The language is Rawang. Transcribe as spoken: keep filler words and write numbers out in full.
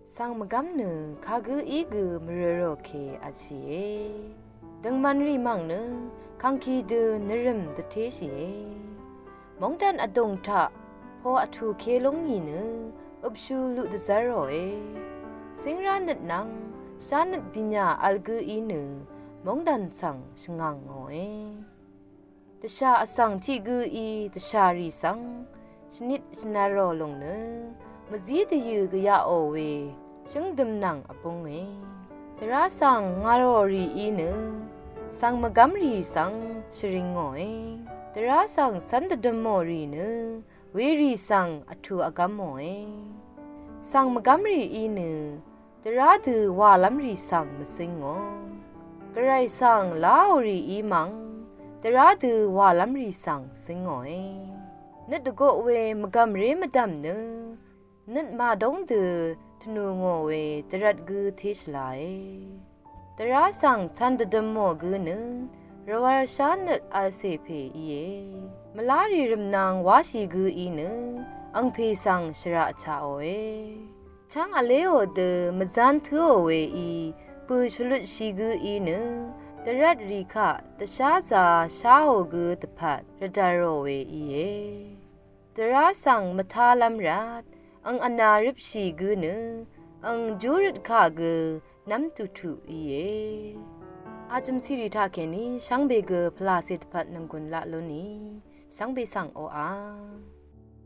Svng mvgv́m nø kagǿ í gø mvrø̄rò ke vtshìe. Døngman rì mv̀ng nø kangki dø nvrø̀m dvtéshìe. Móngdàn vdùng taq po vtù ke lúngì nø øpshu luq dvzv́ròe. Síngrá nøt nvng shánøt bìnyà vl gǿ í nø móngdàn svng shvngàngòe. Dvshà vsvng tiq gǿ í dvshà rì svng shvnit shvnv̄lrò lùng nø mvzí dvyø̀ gvyaqò we shǿngdøm nvng vbúnge. Dvrá svng ngàrò rì í nø svng mvgv́m rì svng shvringòe. Dvrá svng cv́n dvdømò rì nø werì svng vtù vgv́mòe. Svng mvgv́m rì í nø dvrá dø wàlv́m rì svng mvcíngò. Gvray svng láò rì í mv̀ng dvrá dø wàlv́m rì svng cíngòe. Nøt dvgoq we mvgv̀mré mvdv̀m nø nøt màdóng dø tvnù ngò we dvrvt gǿ té shvlae. Dvrá svng cv̄n dvdømò gǿ nø rvwv̄l shánøt v̄lcè pè íe. Mvlá rì rv̀mnv̄ng wáshì gǿ í nø angpè svng shvraq chaqòe. Chv́ng vléò dø mvzán tǿò we í bø̀ shvlutshi gǿ í nø dvrvt rì kaq dvsházā sháò gǿ dvpvt rvdv̀lrò we íe. Dvrá svng mvtálv́m rvt ang vnā røpshì gǿ nø ang júrøt kà gø nv́m tuqtuq íe. Vjø̀m cìrì taqkèní shvngbe gø pvlàcè dvpvt nònggùn laq lúnì shvngbe svng oqà.